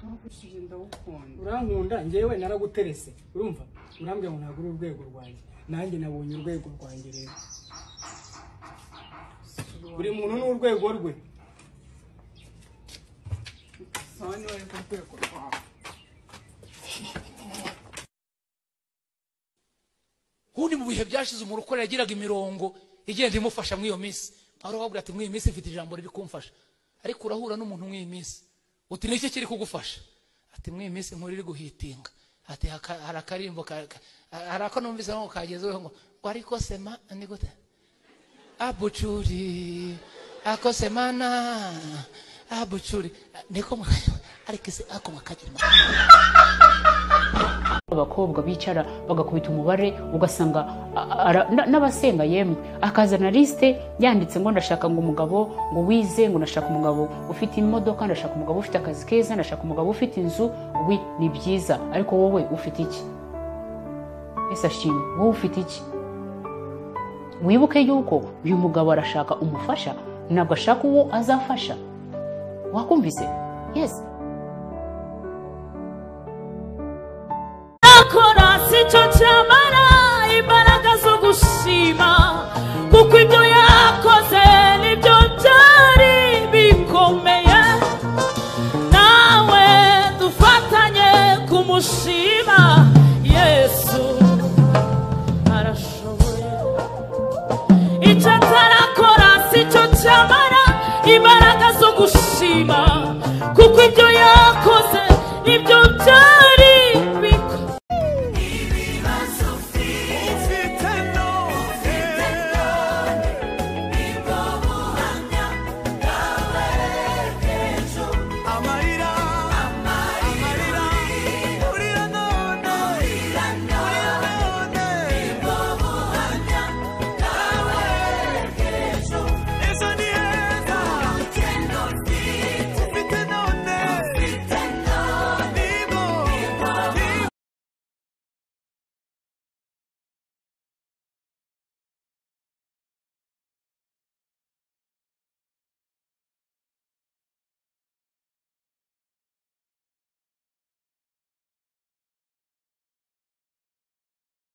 Nagushije ndagukunda. Urankunda njyewe naraguterese. Urumva? Urambwira ngo ntabwo uri urwego rwanjye. Nanjye nabonye urwego rwanjye rero. Buri muntu n'urwego rwe. Sawa niba ari ku rwego rwawe. Ubundi mu bihe byashize umurokore yagiraga imirongo igenda imufasha muri iyo minsi. Aho urababwira ati muri iyi minsi mfite ijambo riri kumfasha. Ariko urahura n'umuntu muri iyi minsi uti niki kiri kugufasha? Ati muri iyi minsi inkuru iri guhitinga. Ati hari akarimbo hari ako numvise ngo kagezeho ngo ariko sema ni gute? Abucuri ako semana abucuri niko ariko se ako makagira. Abakobwa bicara bagakubita umubare ugasanga n'abasenga yemwe akazana liste yanditse ngo ndashaka ngo umugabo ngo wize, ngo ndashaka umugabo ufite imodoka, ndashaka umugabo ufite akazi keza, ndashaka umugabo ufite inzu. Wi ni byiza, ariko wowe ufite iki? Ese ashimwe, wowe ufite iki? Wibuke yuko uyu mugabo arashaka umufasha, ntabwo ashaka uwo azafasha. Wakumvise? Yes. Akora sicyo cyamara imbaraga zo gushima, kuko ibyo yakoze nibyo byari bikomeye. Nawe dufatanye kumushima, Yesu arashoboye. Icyo atarakora sicyo cyamara imbaraga zo gushima, kuko ibyo